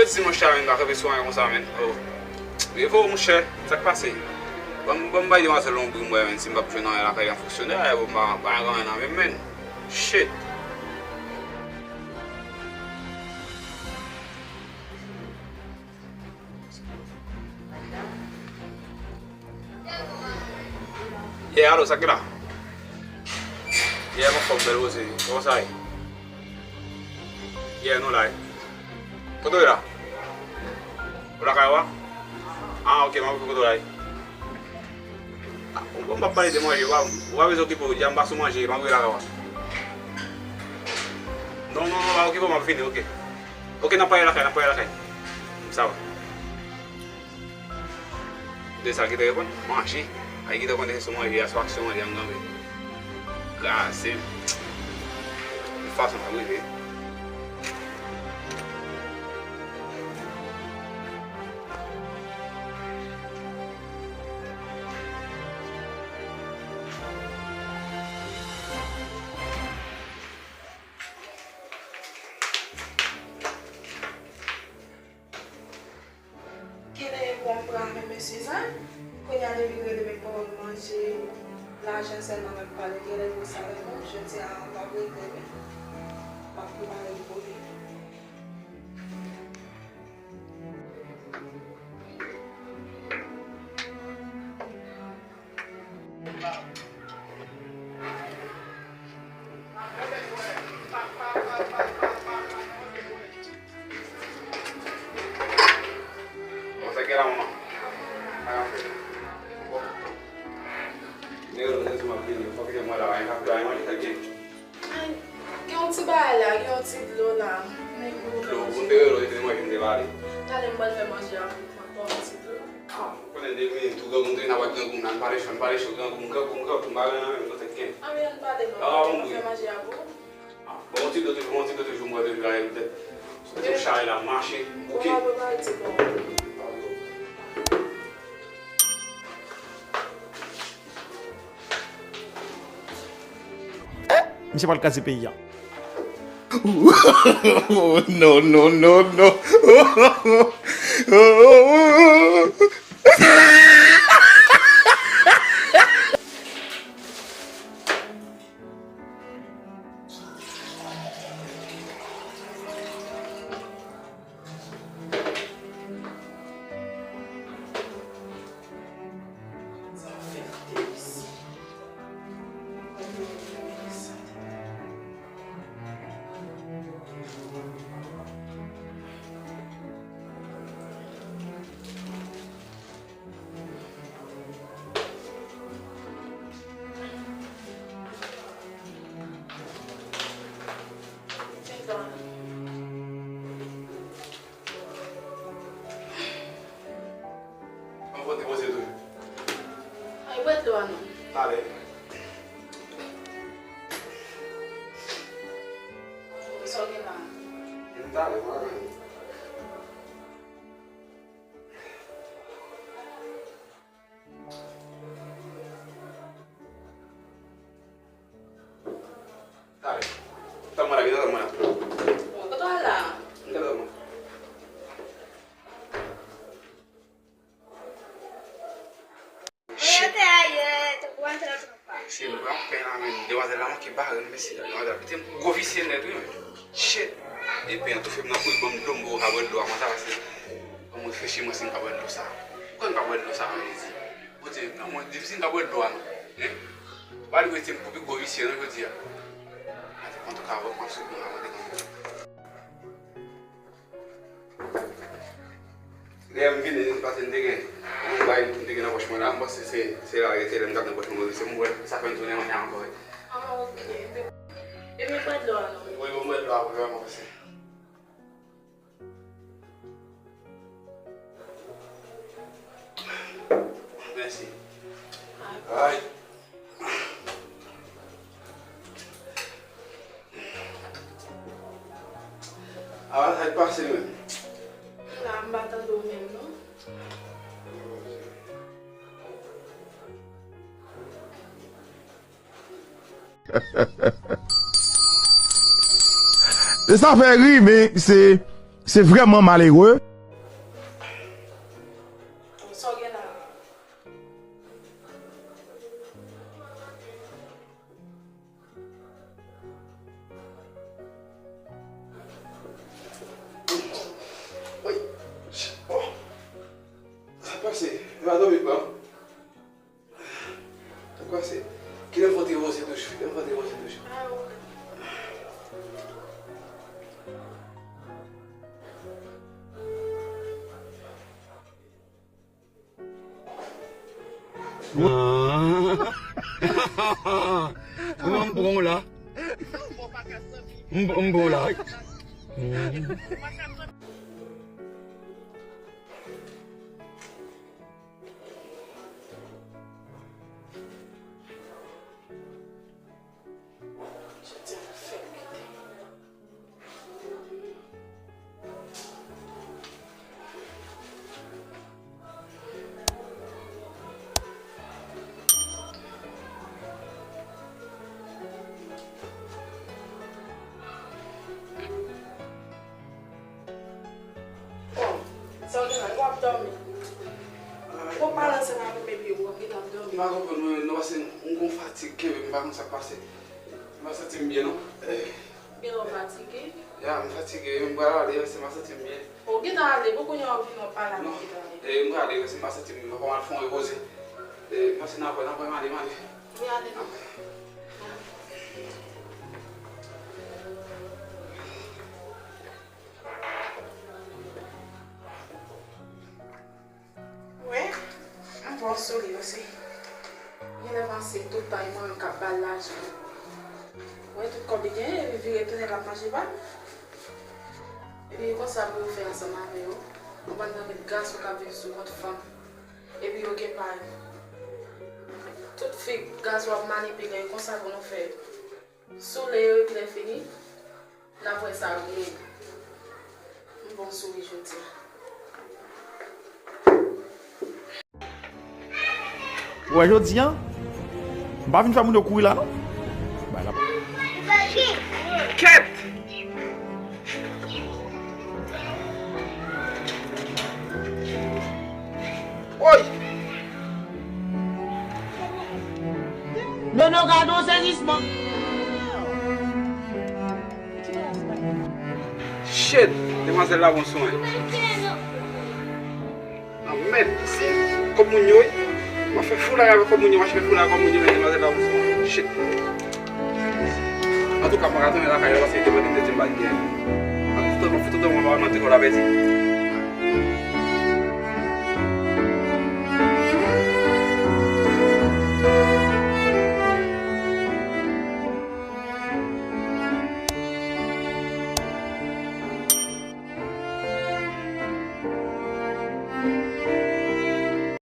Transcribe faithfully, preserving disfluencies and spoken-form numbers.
Dimanch sa, menn, pa kanpe sou anyen konsa, menn. Oh. Revo, monchè, sa k pase? Ban m, ban m bay demwazèl yon bri, m wè, menn, si m p ap jwenn anyen lakay an fonksyonè, bon, m pa, pa gen anyen nan men m, menn. Shit. Yeah, alo, sa k gen la? Yeah, m anfòm, bèl Rose. Kòman sa ye? Yeah, nou la, wi. Kote w ye la? Ou lakay ou a? Ah, ok, m ap kote w la, wi. Ah, ou, ou p ap pale de manje, ou pa, ou pa bezwen okipe w, di a m pa sou manje, m ap rive lakay ou a. Non, non, non, pa okipe w, m ap vini, ok. Ok, n ap pale lakay, n ap pale lakay. Sa va. De sa ki te reponn, manje. Ay ki te konnen se sou manje a, sou aksyon manje a m kanpe. Kraze m. Yon fason m ap rive. Kilè e bon pran men mesye sa? Kounye a depi rele men pawòl manje, lajan sèlman n ap pale, kilè pou sa rele, jodi a m p ap regle men m ap prepare l pou li. Bon, sa gen la, manman. Sa gen anpil. Bon. Nèg yo, nèg yo, m ap vini. Fòk yo mwen la, pa gen manje, sa gen. Ay, gen yon ti bagay la, gen yon ti dlo la. Dlo, moun te rele w, se manje m te ba li. Talè m pral fè manje a pou ou, pran yon ti dlo. Ah, ou konnen depi tou granmoun te vin avèk grangou m la, n pale cho, n pale cho, grangou m, grangou m, grangou m, pa gen nan menm, nou te gen. Ah, men ann pale non, ann fè manje a pou ou. Ah, bon, yon ti dlo toujou, bon, yon ti dlo toujou, m wè depi la, e poutèt. Sou ti chay la, m mache, m bouke. Bon, m ap prepare ti dlo. Misye pral kraze peyi a. No, no, no, no. An pote poze tou. Ay, bwè dlo a non. Talè. Sa w gen la? M talè, m pa gen. Talè. Tann mwen la, gentan tann mwen la. Bon, kote w al la? M gentan tann mwen. Shit. Se mwen k pran pen la, men demwazèl la manke bare l, mesye. Demwazèl la kite m gwo visye nèt, wi, men. Shit. E pen an toufe m nan kou, li ban m dlo, m poko ka bwè dlo a konsa, paske ban m reflechi, mwen si m ka bwè dlo sa. Poukò m pa bwè dlo sa, mwen jezi? Bondye, non, mwen di si m ka bwè dlo a, non. Hein? Pa di mwen se m pi gwo visye, non, jodi a. Antouka, bon, m ap sot nan la, mwen te konn. Lè m vini, se paske m te gen yon bagay m te gen nan pòch mwen la, m panse se, se la l rete, lè m t ap nan pòch mwen, se m wè, sa fè m tounen mwen ankò, wi. Ah, ok. Ebyen, bwè dlo a non. Wi, bon, bwè dlo a pou vrèman pase. Mèsi. Ay. A, sa k pase menm? La, m pa tande w menm, non. E sa fè ri, men se Se vrèman malere. Sa w gen la? Wi. Oh. Sa pase? E pa dòmi pa. Sa pase? Kilè m fè w te ranse toujou? Kilè m fè w te ranse toujou? Ah. Mwen, m pran w la. M, m pran w la. Bon, sa w gen la, w ap dòmi. Ou pale ansanm avè m epi w ap gentan dòmi. M pa konprann, mwen, non, paske m gon fatig kenbe m, m pa konn sa k pase. M pa santi m byen, non. Genlè w fatige? Ya, m fatige, m pral ale, paske m pa santi m byen. Ou gentan ale, pou kounye a w vini w ap pale avè m gentan ale. Non, e, m prale, paske m pa santi m byen, fò m al fè yon repoze. E, m panse n ap wè, n ap wè, m ale, m ale. Wi, ale non. Wi, m pran souri osi. Genlè panse tout tan e mwen menm k ap ba l lajan. Wè tout kòb li genyen, epi vire tounen l ap manje pa l. Epi e konsa pou yo fè ansanm avè yo. Ou konprann nan met gason k ap viv sou kont fanm. Epi yo gen pa yo. Tout fi gason ap manipile yo konsa pou nou fè yo. Soule yo epi lè fini, n ap wè sa yo rele. M bon souri jodi a. Ou wè jodi a, m pa vin fè moun yo kouri la non. Bay la. Kèt! Oy! Nono, gade yon sezisman. Shit! Demwazèl la bon swen. Anmèd, se kòb moun yo, wi. M ap fè foulay avèk kòb moun yo, m ap fè foulay avèk kòb moun yo, men demwazèl la bon swen. Shit! Antouka, m pa ka tounen lakay la, paske te mande m te di m pa t gen. Antouka, m ap fè tout moun pa mande kòb la pèdi.